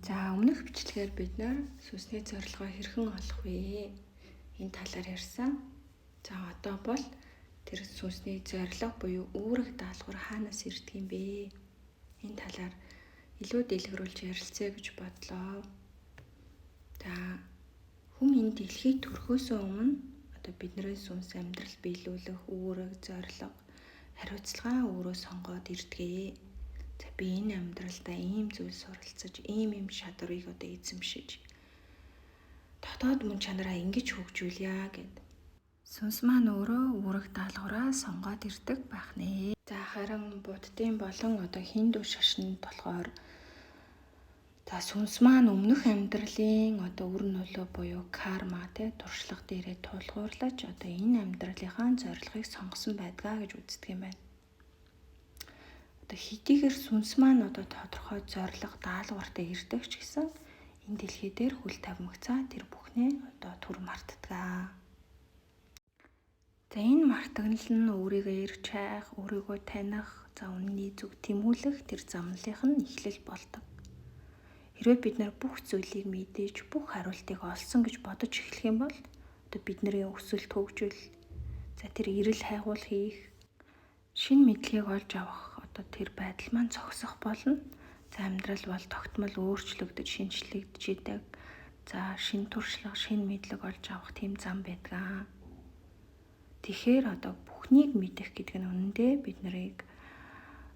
За, өмнөх бичлэгээр бид нэр сүнсний зорилгоо хэрхэн олох вэ? Энэ талаар ярьсан. За, одоо бол тэр сүнсний зорилго буюу үүрэг даалгавар хаанаас ирдэг юм бэ? Энэ талаар илүү дэлгэрүүлж ярилцъя гэж бодлоо. За, хүн энэ дэлхийд төрөхөөсөө өмнө одоо бидний сүнс амьдрал биелүүлэх үүрэг, зорилго, хариуцлага өөрөө сонгоод ирдэг. За, би энэ амьдралдаа ийм зүйл суралцаж, ийм ийм чадварыг одоо эзэмшиж, дотоод мөн чанараа ингэж хөгжүүлье гэд. Сүнс маань өөрөө үүрэг даалгавраа сонгоод ирдэг байх нэ. За, харин буддын болон одоо хиндүү шашинд болохоор за сүнс маань өмнөх амьдралын одоо үр нөлөө буюу карма те туршлага дээрээ тулгуурлаж одоо энэ амьдралынхаа зорилгыг сонгосон байдгаа гэж үздэг юм байна. Одоо хэдийгээр сүнс маань одоо тодорхой зорилго даалгавартай ирдэг ч гэсэн энэ дэлхий дээр хүл тавимгцаа тэр бүхнээ одоо түр мартдаг. За, энэ мартагнал нь өөрийгөө эрж хайх, өөрийгөө таних, за үнэний зүг тэмүүлэх тэр замналынх нь эхлэл болдог. Хэрвээ бид нар бүх зүйлийг мэдээж, бүх хариултыг олсон гэж бодож эхлэх юм бол одоо бидний өсөлт, хөгжил, за тэр эрэл хайгуул хийх, шинэ мэдлэгийг олж авах одоо тэр байдал маань зогсох болно. За, амьдрал бол тогтмол өөрчлөгдөж, шинэчлэгдэж идэг. За, шинэ туршлага, шинэ мэдлэг олж авах тийм зам байдаг. Тэгэхээр одоо бүхнийг мэдэх гэдэг нь үнэндээ бид нарыг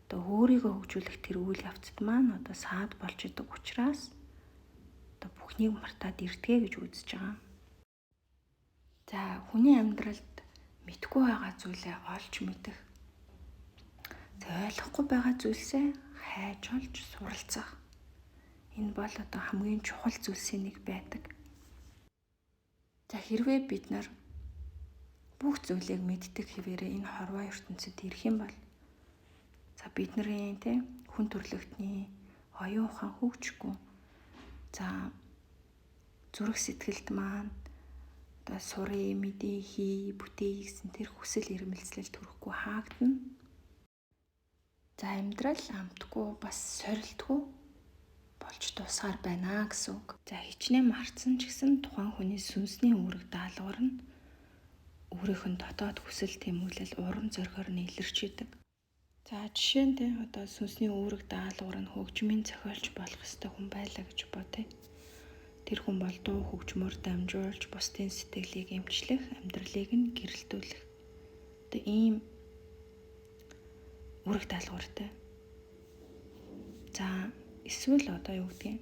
одоо өөрийгөө хөгжүүлэх тэр үйл явцад маань одоо саад болж идэг учраас одоо бүхнийг мартаад ирдэгэ гэж үзэж байгаа. За, хүний амьдралд мэдгүй байгаа зүйлээ олж мэдэх, за ойлгохгүй байгаа зүйлсээ хайж олж суралцах. Энэ бол одоо хамгийн чухал зүйлсийн нэг байдаг. За, хэрвээ бид нар бүх зүйлийг мэддэг хэвээрээ энэ хорвоо ертөнцид ирэх юм бол за бидний те хүн төрлөختний оюун ухаан хөгжихгүй. За, зүрх сэтгэлд маань одоо сурыг, мэдээ, хий, бүтээе гэсэн тэр хүсэл эрмэлзэл төрөхгүй хаагдана. За, амьдрал амтгүй, бас сорилтгүй болж дуусгаар байна гэсэн үг. За, хичнээн мартсан ч гэсэн тухайн хүний сүнсний үүрэг даалгавар нь өөрийнх нь дотоод хүсэл тэмүүлэл, урам зоригоор нь илэрч идэг. За, жишээ нь те одоо сүнсний үүрэг даалгавар нь хөгжмийн зохиолч болох ёстой хүн байлаа гэж бодъё. Тэр хүн бол дуу хөгжмөөр дамжуулж бусдын сэтгэлийг эмчлэх, амьдралыг нь гэрэлтүүлэх. Одоо ийм үүрэг даалгавартай. За, эсвэл одоо юу гэдгийг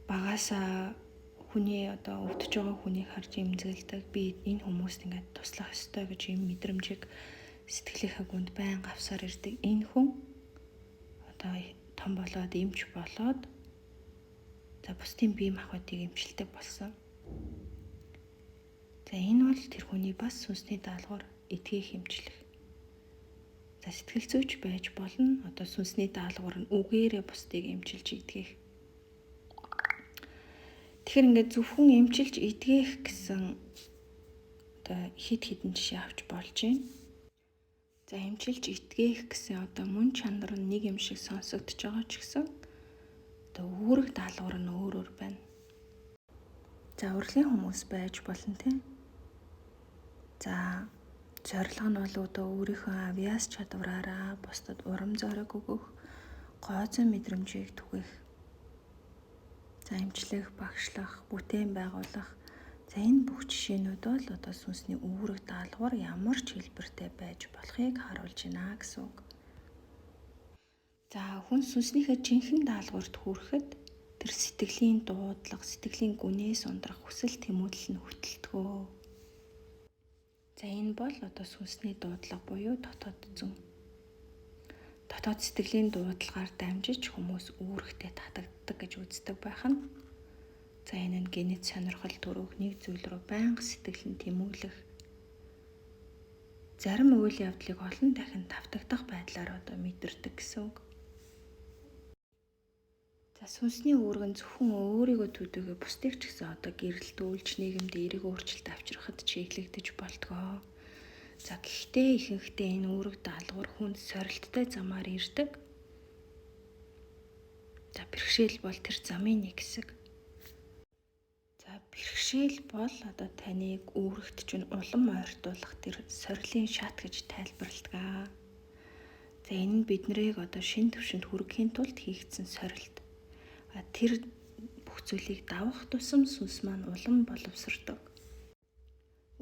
багасаа хүний одоо өвдөж байгаа хүнийг харж эмзэгэлдэг. Би энэ хүмүүст ингээд туслах ёстой гэж ийм мэдрэмжийг сэтгэлийнхээ гүнд байнга авсаар ирдэг. Энэ хүн одоо том болоод эмч болоод за бусдын бие махбодыг эмчилдэг болсон. За, энэ бол тэр хүний бас сүнсний даалгавар, эдгээх, эмчлэх. За, сэтгэл зүйч байж болно. Одоо сүнсний даалгавар нь үгээрээ бусдыг эмчилж эдгэх. Тэгэхээр ингээд зөвхөн эмчилж эдгэх гэсэн одоо хэд хэдэн жишээ авч болж байна. За, эмчилж эдгэх гэсэн одоо мөн чанар нь нэг юм шиг сонсогдож байгаа ч гэсэн одоо үүрэг даалгавар нь өөр өөр байна. За, урлагийн хүмүүс байж болно те. За, зорилго нь бол одоо өөрийнхөө авьяас чадвараараа бусдад урам зориг өгөх, гоо зүйн мэдрэмжийг түгээх. За, эмчлэх, багшлах, бүтээн байгуулах. За, энэ бүх жишээнүүд бол одоо сүнсний үүрэг даалгавар ямар ч хэлбэртэй байж болохыг харуулж байна гэсэн үг. За, хүн сүнснийхээ жинхэнэ даалгаварт хүрэхэд тэр сэтгэлийн дуудлага, сэтгэлийн гүнээс ундрах хүсэл тэмүүлэл нь хөтөлдгөө. За, энэ бол одоо сүнсний дуудлага буюу дотоод зүүн. Дотоод сэтгэлийн дуудлагаар дамжиж хүмүүс үүрэгтэй татагддаг гэж үздэг байх нь. За, энэ нь гэнэт сонирхол төрөх, нэг зүйл рүү байнга сэтгэл нь тэмүүлэх. Зарим үйл явдлыг олон дахин тавтагдах байдлаар одоо мэдэрдэг гэсэн үг. За, сүнсний үүрэг нь зөвхөн өөрийгөө төдийгүй бусдыг ч гэсэн одоо гэрэлтүүлж, нийгэмд эерэг өөрчлөлт авчрахад чиглэгдэж болдгоо. За, гэхдээ ихэнхдээ энэ үүрэг даалгавар хүнд сорилттой замаар ирдэг. За, бэрхшээлтэй Бэрхшээл бол тэр замын нэг хэсэг. За, бэрхшээл бол одоо таныг үүрэгт чинь улам ойртуулах тэр сорилын шат гэж тайлбарладаг. За, энэ нь биднийг одоо шин төвшөнд хүрэхийн тулд хийгдсэн сорилт. А тэр бүх зүйлийг давах тусам сүнс маань улам боловсрдог.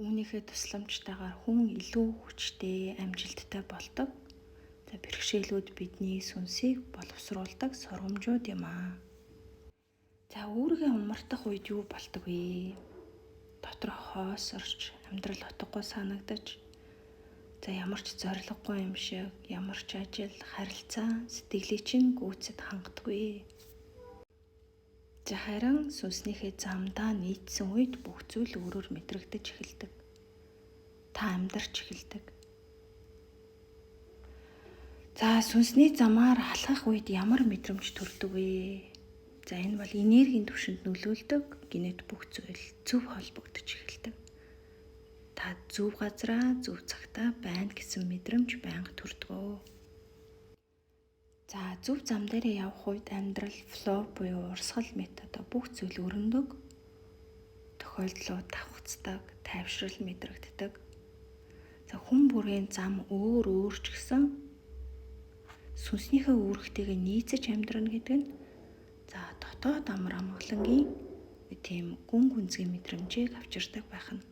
Үүнийхээ тусламжтайгаар хүн илүү хүчтэй, амжилттай болдог. За, бэрхшээлүүд бидний сүнсийг боловсруулдаг сургамжууд юм аа. За, үүргээ умартах үед юу болдог вэ? Дотроо хоосорч, амьдрал утгагүй санагдаж, за ямар ч зорилгогүй юм шиг, ямар ч ажил, харилцаа, сэтгэлийг чинь гүйцэд хангадаггүй. За, харин сүнснийхээ замдаа нийцсэн үед бүх зүйл өөрөөр мэдрэгдэж эхэлдэг. Та амьдарч эхэлдэг. За, сүнсний замаар алхах үед ямар мэдрэмж төрдөг вэ? За, энэ бол энергийн түвшинд нөлөөлдөг, гинэт бүх зүйл зөв холбогдож эхэлдэг. Та зөв газраа, зөв цагтаа байна гэсэн мэдрэмж байнга төрдөг. За, зөв зам дээрээ явах үед амьдрал flow буюу урсгал мэт одоо бүх зүйл өрнөдөг. Тохиолдлууд давхцдаг, тайвшрал мэдрэгддэг. За, хүн бүрийн зам өөр өөр ч гэсэн сүнснийхээ үүрэгтэйгээ нийцэж амьдрна гэдэг нь за дотоод амар амгалангийн тийм гүн гүнзгий мэдрэмжийг авчирдаг байх нь.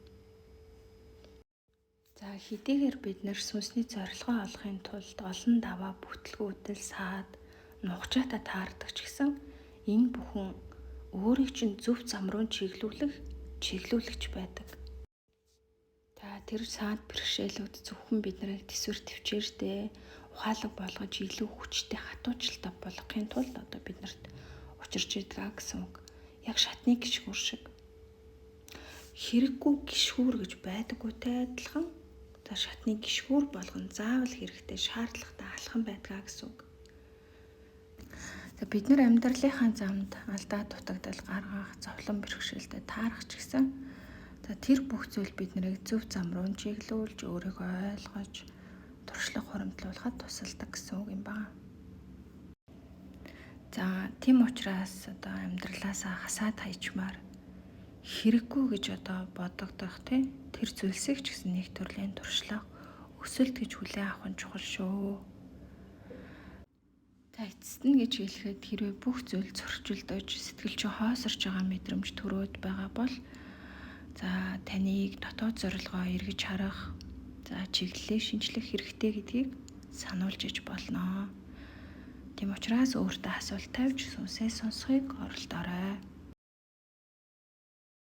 За, хэдийгээр бид нэр сүнсний зорилгоо олохын тулд олон даваа бүтлгүүдэл саад нугчаатай таардаг ч гэсэн энэ бүхэн өөрийг чинь зөв зам руу чиглүүлэх чиглүүлэгч байдаг. За, тэр саад бэрхшээлүүд зөвхөн биднийг төсвөр төвчээртэй ухаалаг болгож илүү хүчтэй хатуучлалтай болгохын тулд одоо биднэрт учирч идэг гэсэн үг. Яг шатны гишгүүр шиг. Хэрэггүй гишгүүр гэж байдаггүйтэй адилхан за шатны гишгүүр болгон заавал хэрэгтэй шаардлагатай алхам байдгаа гэсэн үг. За, бид нар амьдралынхаа замд алдаа дутагдал гаргах, зовлон бэрхшээлтэй таарах ч гэсэн за тэр бүх зүйл биднийг зөв зам руу чиглүүлж, өөрийгөө ойлгож, туршлага хуримтлуулахад тусалдаг гэсэн үг юм байна. За, тийм учраас одоо амьдралаасаа хасаад хайчмаар хэрэггүй гэж одоо бодогдох тий тэр зүйлсийг ч гэсэн нэг төрлийн туршлага, өсөлт гэж хүлээн авах нь чухал шүү. За, эцэст нь гэж хэлэхэд хэрвээ бүх зүйл зөрчилдөж, сэтгэл чинь хоосорч байгаа мэдрэмж төрөөд байгаа бол за таныг дотоод зорилгоо эргэж харах, за чиглэлээ шинчлэх хэрэгтэй гэдгийг сануулж иж болно. Тийм учраас өөртөө асуулт тавьж сүнсээ сонсохыг оролдоорой.